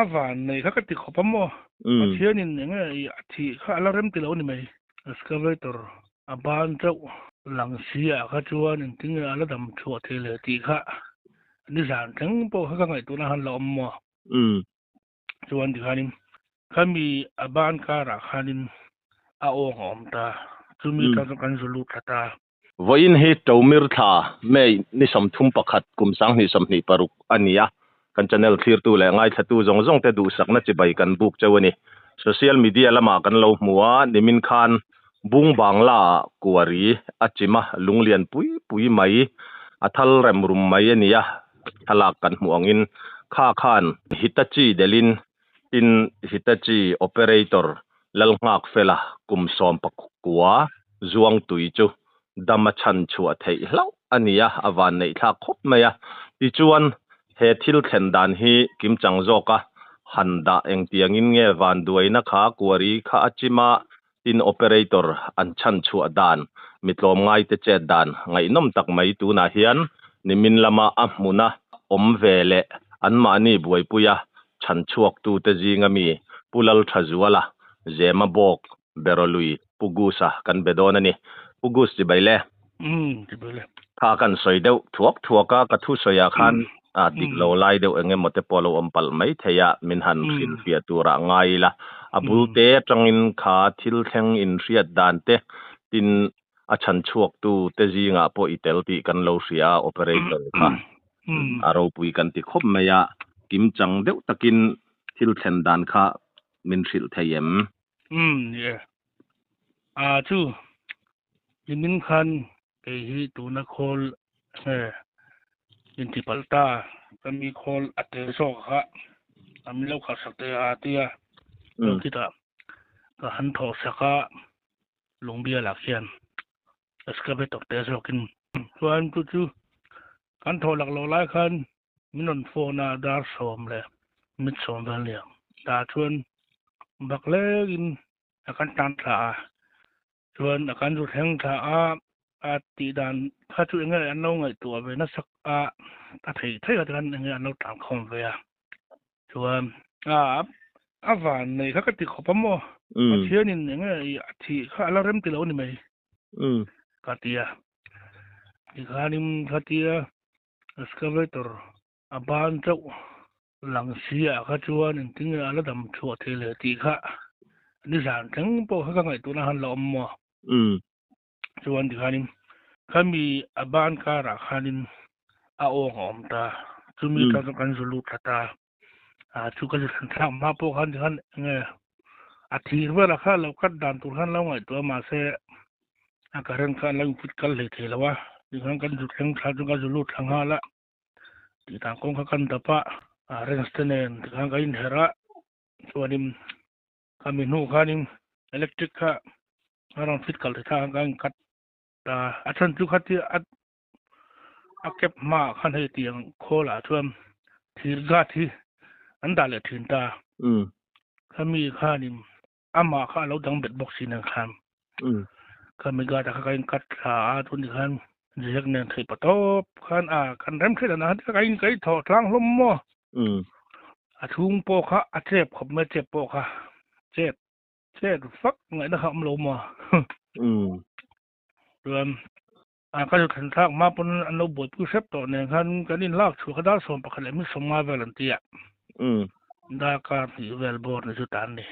A van nei kha ka ti khawp a maw? Pathianin enge i a thih kha a la rem ti lo ni mai. Excavator a ban chauh lang si ah kha chuan engtinge a la dam chhuah thei le tih kha nizan thleng pawh kha ka ngaihtuahna han la awm maw? Chuan tikhanin khami a ban karah khanin a awng a awm ta, chumi atang chuan kan zu lut thla ta. Vawiin hi Tomir thla, May, ni 31 kum 2026 a ni a, kan channel thlirtu leh ngaithlatu zawng zawng te duhsakna chibai kan buk cheu a ni. Social media lamah kan lo hmu a, nimin khan Bung Bangla ah kuari a chim a, lunglian pui pui mai, a thal rem rum mai a ni a, thlalak kan hmuh angin kha khan Hitachi delhin tin Hitachi operator Lalnghakfela kum 19 zuang tui chu dam a chhan chhuah theih hlauh a ni a, a vanneih thlak khawp mai a. Tichuan, he thil thlen dan hi kimchang zawka han dah engtiangin nge vanduaina kha kuari kha a chim a, tin operator an chhan chhuah dan, mi tlawmngaite chet dan ngaihnawm tak mai tunah hian nimin lama a hmuna awm ve leh anmahni buaipuia chhan chhuaktute zinga mi Pu Lalthazuala, Zema Bawk, Berawlui, Pu Gus-a kan be dawn a ni. Pu Gus chibai le. Umm, chibai le. Kha kan sawi deuh thuak thuak a, ka thu sawiah khan a dik lo lai deuh eng emaw te pawh a lo awm palh mai thei a, min han hrilhfiah turah ngai ila. A bul te atangin kha thil thleng inhriat dan te, tin a chhan chhuaktu te zingah pawh i tel tih kan lo hria a, operator kha a ropui kan ti khawp mai a, kimchang deuh takin thil thlen dan kha min hrilh thei em? Umm ni e. A chu nimin khan kei hi tuna khawl nge inti palh ta ka mi khawl a tel zawk kha a min lo khalh sak te a tia khitah ka han thawh sak a lungbialah khian excavator te zawkin chuan chu chu kan thawh lak loh lai khan min rawn phone a dar 10 leh minute 10 vel nia tah chuan bak lekin a kan tan thla a chuan a kan zu thleng thla a a tih dan kha chu enge an lo ngaihtuah ve nasa a a theih theih a tikhan enge an lo tlan khawm ve a chuan a a van nei kha ka ti khawp a maw Pathianin enge i a thih kha a la rem ti lo ni mai ka ti a tikhanin khatia excavator a ban chauh lang si ah kha chuan engtinge a la dam chhuah thei le tih kha nizan thleng pawh kha ka ngaihtuahna han la awm maw chuan tikhanin khami a ban karah khanin a awng a awm ta chumi atang chuan kan zu lut thla ta a chu ka zu thlen thlak hma pawh khan tikhan enge a thir velah kha lo cut dan tur khan lo ngaihtuah mahse a current kha an lo in fit kal hlei thei lo a tikhan kan zu thleng thla chu ka zu lut thla nghal a tih dan kawng kha kan dap a a wrench te nen tikhan ka inherh a chuanin khami hnu khanin electric kha a rawn fit kal thei thlak a ka in cut ta a chhan chu khatia a a cap hmaah khan hei tiang khawl ah chuan thir guard hi an dah leh thin ta khami khanin amah kha a lo dang bet bawk si nen khan khami guard ah kha ka in cut thla a tun tikhan jack nen theih pa tawp khan a kan rem theih dan ah khan ka in ka in thawh tlang hlawm maw a chhung pawh kha a chep khawp mai chep pawh kha chep chep vak ngaihna kha a awm lo maw chuan a ka zu thlen thlak hma pawn an lo buaipui hrep tawh nen khan kan in lak chhuah kha dar 11 leh minute 50 vel an ti a darkar hnih vel bawr ni chu tan ni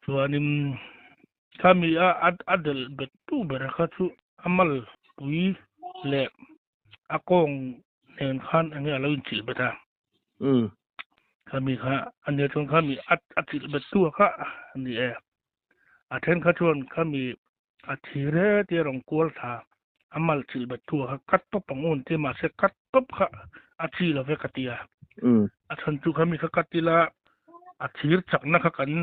chuanin khami a a delh bet tu ber kha chu a mal pui leh a kawng nen khan enge a lo inchilh bet a khami kha ania chuan khami a chilh bet tu kha ani e a then kha chuan khami a thi re tia rawn kual thla a mal chilh bet tu kha cut tawp ang un tia mahse cut tawp kha a chi lo ve ka ti a a chhan chu khami kha cut ila a thir chakna kha kan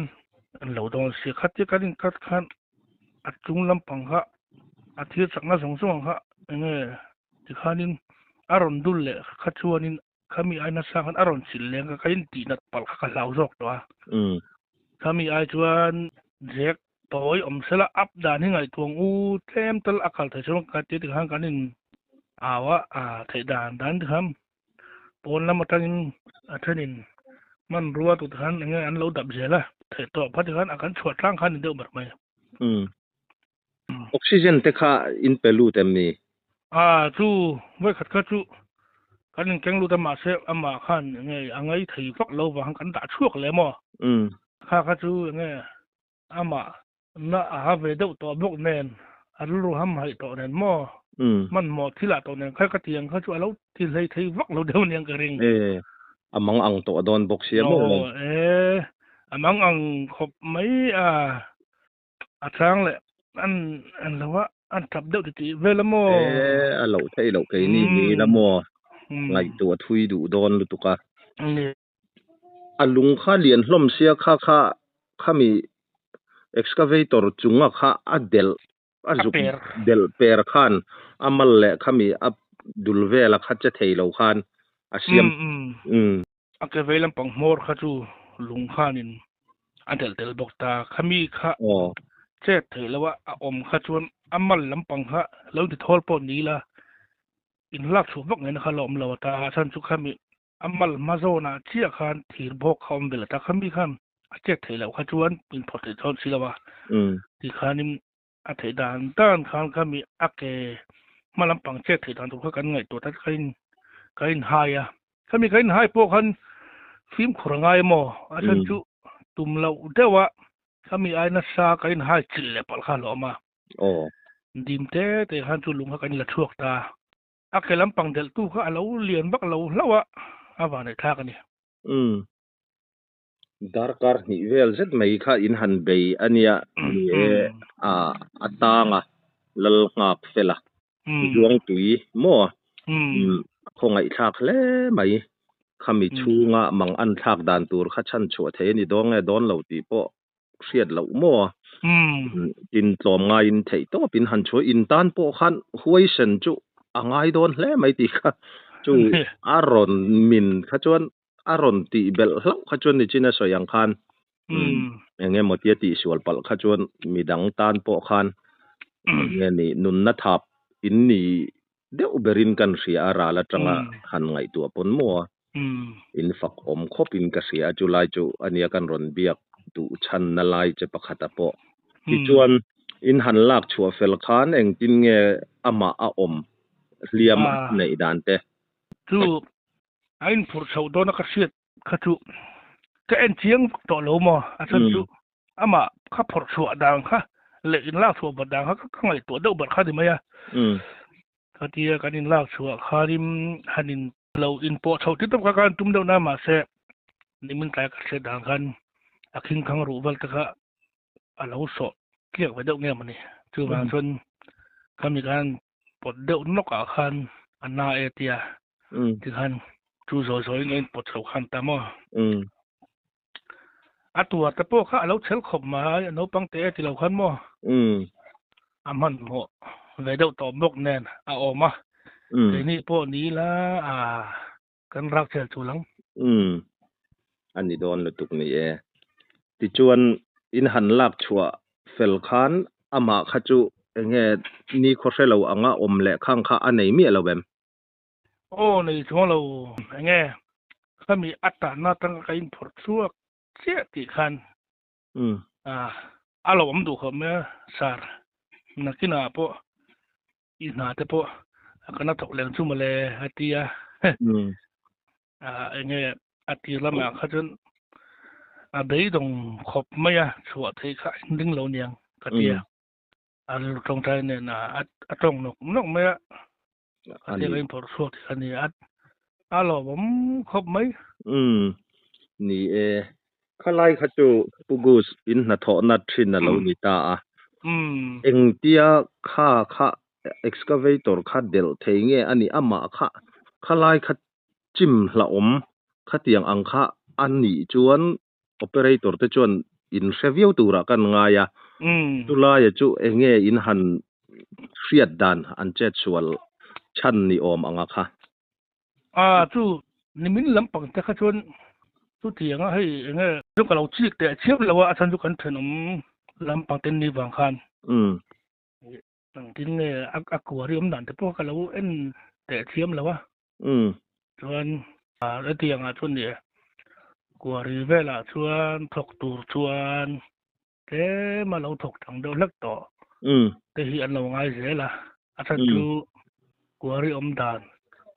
lo dawn sia khatia kan in cut khan a chung lampang kha a thir chakna zawng zawng ang kha enge tikhanin a rawn dul leh kha chuanin khami ai nasa khan a rawn chilh leng kha ka in tih nat palh kha ka hlau zawk tawh a khami ai chuan jack tawi awm sela up dan hi ngaihtuah ang u tlem tal a kal theih chuan ka ti tikhan kan in au a a theih dan dan tikhan pawn lam atangin a thenin. Hmanrua tut khan enge an lo dap zel a, theih tawh phat khan a kan chhuah tlang khan ni deuh ber mai. Umm. Oxygen te kha in pe lut em ni? A chu vawikhat kha chu kan inkeng lut a mahse amah khan enge a ngai thei vak lo vang kan dah chhuak leh maw? Umm. Kha kha chu enge amah na a ha ve deuh tawh bawk nen a rilru ham haih tawh nen maw? Umm. Hmanhmawh thil ah tawh nen kha ka ti ang kha chu a lo ti hlei thei vak lo deuh aniang ka ring. E, a mang ang tawh dawn bawk sia maw? Aw e, a mang ang khawp mai a. A chang leh an an lo a, an tap deuh titih vel a maw? E, a loh theih loh keini ni la maw? Ngaihtuah thui duh dawn lutuk a. A lung kha lian hlawm sia kha kha khami excavator chunga kha a delh a zuk delh per khan a mal leh khami a dul vela kha che thei lo khan a siam. A ke vei lampang hmawr kha chu lung khanin a delh tel bawk ta. Khami kha chet theih loh a a awm kha chuan a mal lampang kha lo ti thawl pawh ni ila in lak chhuah vak ngaihna kha la awm lo a ta. A chhan chu khami a mal hma zawnah chiah khan thir bawk kha a awm vel a ta. Khami khan a chet theih loh kha chuan in phawrh theih dawn si lo a. Ti khanin a theih dan dan khan khami a ke hma lampang chet theih dan tur kha kan ngaihtuah ta ka in ka in hai a khami ka in hai pawh khan fimkhur a ngai maw a chhan chu tum loh deuh a khami ai nasa ka in hai chilh leh palh kha a lo awm a dim te te khan chu lung kha kan la chhuak ta a ke lampang delh tu kha a lo lian vak lo hlauh a a vanneih thlak a ni. Darkar hnih vel zet mai kha in han bei a nia, ni e, a a tang a, lal nghak fel a, zuang tui maw? A khawngaihthlak hle mai. Khami chhunga mang an thlak dan tur kha chhan chhuah thei a ni dawn nge dawn lo tih pawh hriat loh maw? Tin tlawm ngaiin theih tawp in han chhuah in tan pawh khan huaisen chu a ngai dawn hle mai tih kha chu a rawn min kha chuan a rawn tih belh hlauh kha chuan nichin a sawi ang khan eng emaw tia tihsual palh kha chuan midang tan pawh khan eng nge ni nunna thap in ni deuh berin kan hria a ral atanga han ngaihtuah pawn maw a in fak awm khawp in ka hria a chulai chu ania kan rawn biak duh chhanna lai che pakhata pawh tichuan in han lak chhuah fel khan engtin nge amah a awm hliam a neih dan te. Chu A inphurh chhoh dawna ka hriat kha chu ka en chiang vak tawh lo maw? A chhan chu amah kha phawrh chhuah dan kha leh inlak chhuah vat dan kha ka ngaihtuah deuh ber kha ni mai a. Khatia kan inlak chhuah khanin han in lo inpawh chhoh tir tawp kha ka han tum deuh na mahse nimin tlai ka hriat dan khan a khingkhang ruh vel te kha a lo sawh tliak ve deuh nge mawni. Chuvang chuan khami khan pawt deuh nawk ah khan a na e tia tikhan chu zawi zawi in a in pawt chho khan ta maw. A tuar te pawh kha a lo chhel khawp mai a naupang te e ti lo khan maw. A hmanhmawh ve deuh tawh bawk nen a awm a keini pawh ni ila a kan rak chhel chul ang. A ni dawn lutuk ni e. Tichuan in han lak chhuah fel khan amah kha chu enge ni khaw hre lo anga awm leh khang kha a nei miah lo em? Aw nei chuang lo enge khami a tanna atanga ka inphawrh chhuak chiah tih khan a lo awm duh khawp mai a sir nakinah pawh i hna te pawh a kana thawk leng chu mawle a ti a enge a tir lamah kha chuan a beidawng khawp mai a chhuah theih kha a inring lo niang ka ti a a rilru tawngtai nen a tawng nawk nawk mai a a tir a inphawrh chhuak tih kha a ni a a lawmawm khawp mai. Ni e Khalai kha chu Pu Gus in hnathawhna thin a lo ni ta a. Engtia kha kha excavator kha delh thei nge a nih amah kha khalai kha chim hlauhawm khatiang ang kha a nih chuan operator te chuan in hre viau turah kan ngai a. Chulaia chu enge in han hriat dan an chetsual chhan ni awm anga kha. A chu nimin lampang te kha chuan chutiang a hei enge chu ka lo chik teh chiam lo a, a chhan chu kan thenawm lampang te ni vang khan engtin nge a kuari awm dan te pawh ka lo en teh chiam lo a. Chuan hetiang ah chuan ni e. Quarry velah chuan thawk tur chuan tlem a lo thawk thang deuh hlek tawh te hi an lo ngai zel a, a chhan chu quarry awm dan,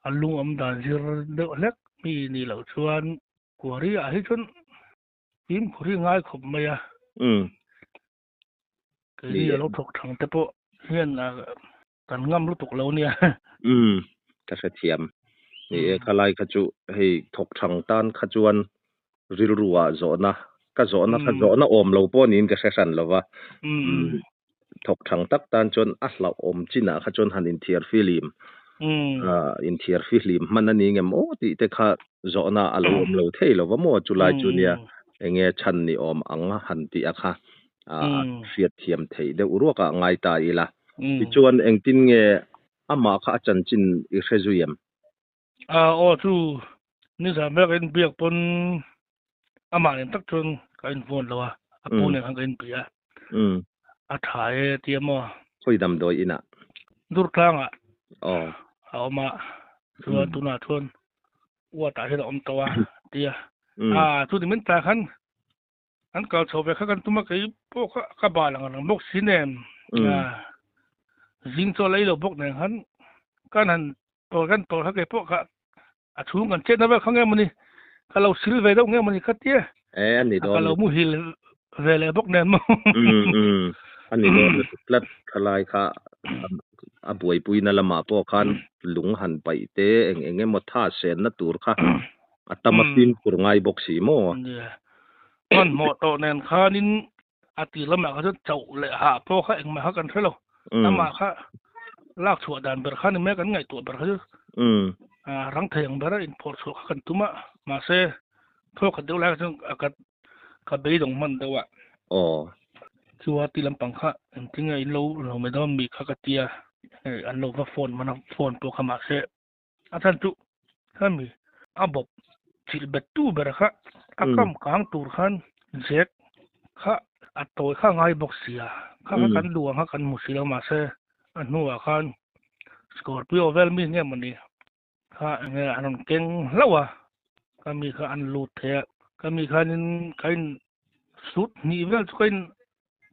a lung awm dan zir deuh hlek mi nih loh chuan quarry ah hi chuan fimkhur hi ngai khawp mai a. Keini a lo thawk thang te pawh hian kan ngam lutuk lo nia. Umm ka hrethiam. Ni e khalai kha chu hei thawk thang tan kha chuan rilru ah zawhna ka zawhna kha zawhna awm lo pawh niin ka hre hran lo va. Umm thawk thang tak tan chuan a hlauhawm chinah kha chuan han inthiar fihlim ah inthiar fihlim hman a ni ngem aw tih te kha zawhna a lo awm lo thei lo va maw chulai chu nia enge chhan ni awm ang han tih a kha a hriatthiam theih deuh ruak ah ngai ta ila. Tichuan engtin nge amah kha a chanchin i hre zui em? A aw chu nizan ber ka inbiak pawn amah nen tak chuan ka invawn lo a, a pu nen khan ka inbia a. A tha e tia maw? Khawi damdawi inah? Durtlangah a awm a, chuan tunah chuan uatah hian a awm tawh a tia. A chu ni min tlai khan An kal chho ve kha kan tum a, kei pawh kha ka bal ang reng bawk si nen, zing chaw lei lo bawk nen khan kan han tawl kan tawl kha kei pawh kha a chhung kan chetna vel kha nge mawni, ka lo sil ve deuh nge mawni kha tia, ka lo muhil ve leh bawk nen maw. A ni dawn lutuk tlat, thalai kha a buaipuina lamah pawh khan lung han paih te eng eng emaw tha senna tur kha A tam a fimkhur ngai bawk si maw? Nia. Hmanhmawh tawh nen khanin a tir lamah kha chuan chauh leh hah pawh kha engmah kha kan hre lo. Amah kha lak chhuah dan ber kha ni mai a, kan ngaihtuah ber kha chu rang thei ang bera inphawrh chhuah kha kan tum a. Mahse, thawk khat deuh lai kha chuan ka ka beidawng hman deuh a. Aw. Chu a ti lampang kha engtin nge in lo lo mai dawn mi kha ka tia, an lo va phone hman a, phone pawh kha mahse A chhan chu hemi a bawp chilh bet tu ber kha a kam kang tur khan zek kha a tawi kha ngai bawk sia kha kha kan duh ang kha kan hmu si lo mahse a hnuah khan Scorpio vel mi nge mawni kha enge an rawn keng hlauh a ka mi kha an lut thei a ka mi khanin ka in sut hnih vel chu ka in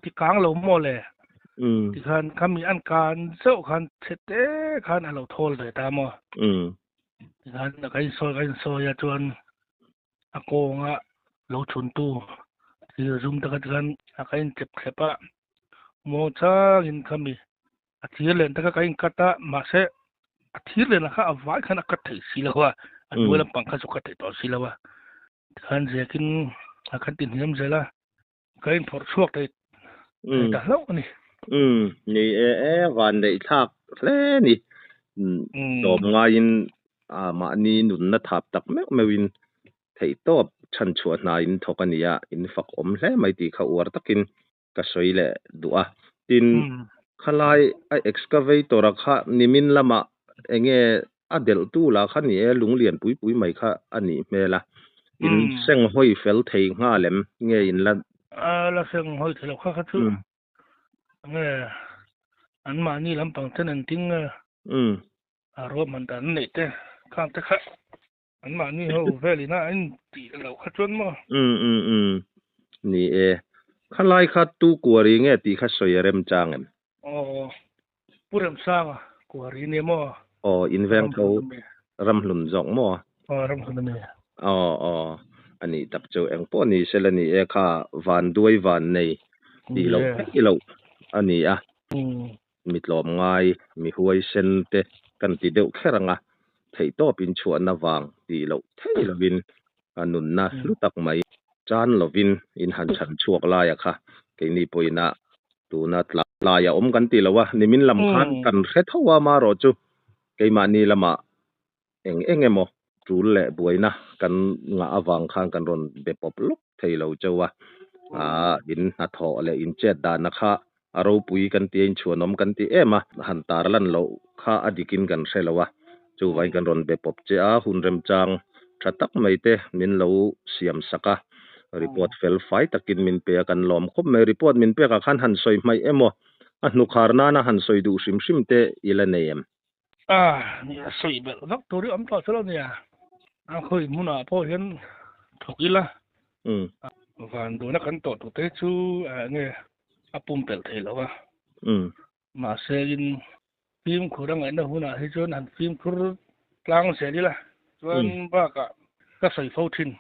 Ti kang lo maw le? Tikhan khami an kan zeuh khan chhe te khan a lo thawl ve ta maw? Tikhan ka insawi ka insawi a chuan a kawnga lo chhuntu thil zum taka tikhan a ka inchep thlep a, muang changin khami a thir len taka ka inkat a, mahse a thir lenah kha a vai khan a kat theih si lo a, a hnuai lampang kha chu kat theih tawh si lo a. Tikhan zekin a kan ti hniam zel a. Ka inphawrh chhuak thei thei ta hlauh a ni. Umm, ni e e, van neih thlak hle ni. Tlawm ngaiin mahni nunna thap tak meuh meuhin theihtawp chhanchhuah hna in thawk a ni a, in fak awm hle mai tih kha uar takin ka sawi leh duh a. Tin, khalai a excavator-a kha nimin lamah enge A delhtu lah kha ni e, lunglian pui pui mai kha a nih hmel a. In seng hawi fel thei nghal em? Nge in la. A la seng hawi thei lo kha kha chu nge anmahni lampang ten engtin nge a ruahman dan an neih te khang te kha anmahni ho velin a intih loh kha chuan maw. Umm umm umm ni e. Khalai kha tu kuari nge tih kha sawi a remchang em? Aw, Pu Remsanga kuari nia maw? Aw, in veng tho Ramhlun zawk maw? Aw, Ramhlun a ni. Aw, aw, a nih tak chu eng pawh ni sela ni e kha van duai van nei tih loh theih loh a ni a. Mi tlawm ngai, mi huaisen te kan ti deuh kher ang a, theihtawp in chhuahna vang tih loh theih lovin a nunna hlu tak mai chan lovin in han chhan chhuak laia kha keini pawhin a tuna tlai a awm kan ti lo a, nimin lam khan kan hre tho a marawh chu keimahni lamah eng eng emaw tul leh buaina kan ngah avang khan kan rawn be pawp lawk thei lo cheu a, aa in hnathawh leh in chet dahna kha a ropui kan ti a, inchhuanawm kan ti em a, han tar lan loh kha a dikin kan hre lo a, chuvangin kan rawn be pawp che a, hun remchang tha tak mai te min lo siam sak a, report fel fai takin min pe a, kan lawm khawp mai, report min pekah khan han sawi hmaih emaw a hnukhar nana han sawi duh hrim hrim te i la nei em? A, nia sawi belh vak tur hi awm tawh chu lo nia. A khawi hmunah pawh hian Thawk ila. Um. Vanduaina kan tawh tur te chu enge a pumpelh thei lo a. Um. Mahse in fimkhur a ngaihna hunah hi chuan han fimkhur tlang zel ila. Chuan bakah ka sawi fo thin.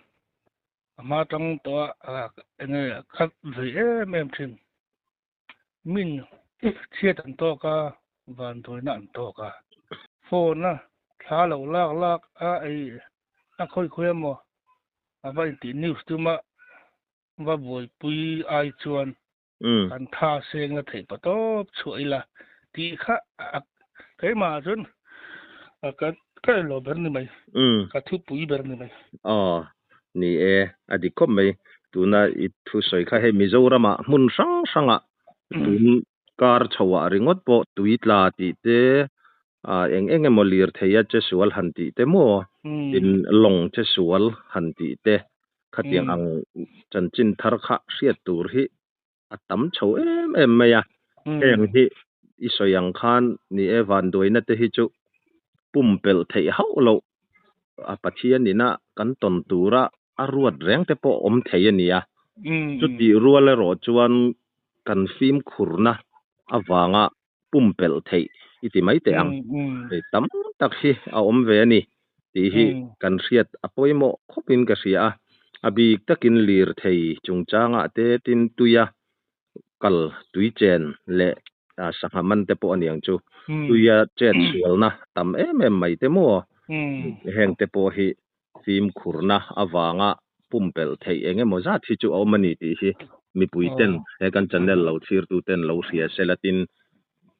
A hma tang tawh a enge khat ve em em thin. Min chhiat an tawk a, vanduaina an tawk a. Phone a thla lo lak lak a ei a khawi khawi emaw a va intih news tuma va buaipui ai chuan kan tha seng na theih pa tawp chhuah ila tih kha keimah ah chuan ka ka elo ber ni mai, ka thupui ber ni mai. Aw, ni e, a dik khawp mai. Tuna i thusawi kha hei Mizoramah hmun hrang hrangah tun kar chhoah ringawt pawh tui tla tih te, eng eng emaw lirthei a che sual han tih te maw, tin lawng che sual han tih te, khatiang ang chanchin thar kha hriat tur hi a tam chho em em mai a. Heng hi i sawi ang khan ni e vanduaina te hi chu pumpelh theih hauh loh a Pathian ina kan tawn tura a ruat reng te pawh awm thei a ni a. Chutih rual erawh chuan kan fimkhurna avanga pumpelh theih i ti mai teh ang. Hei tam tak hi a awm ve a ni tih hi kan hriat a pawimawh khawpin ka hria a. A bik takin lirthei chungchangah te tin tuia kal tui chen leh sangha man te pawh a niang chu. Tuia chet sualna tam em em mai te maw? Heng te pawh hi fimkhurna avanga pumpelh theih eng emaw zat hi chu a awm a ni tih hi mipui ten he kan channel lo thlirtu ten lo hria se la tin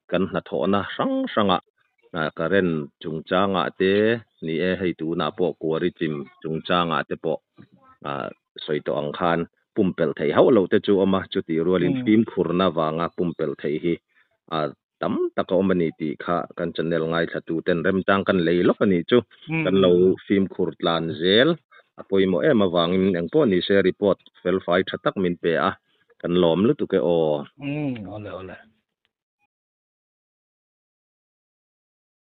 kan hnathawhna hrang hrangah current chungchangah te ni e hei tunah pawh kuari chim chungchangah te pawh sawi tawh ang khan pumpelh theih hauh loh te chu a awm a, chutih rualin fimkhurna vanga pumpelh theih hi tam tak a awm a ni tih kha kan channel ngaithlatu ten remchang kan lei lawk a nih chu kan lo fimkhur tlan zel a pawimawh em avangin engpawh ni se report felfai tha tak min pe a kan lawm lutuk e aw. Umm awle awle.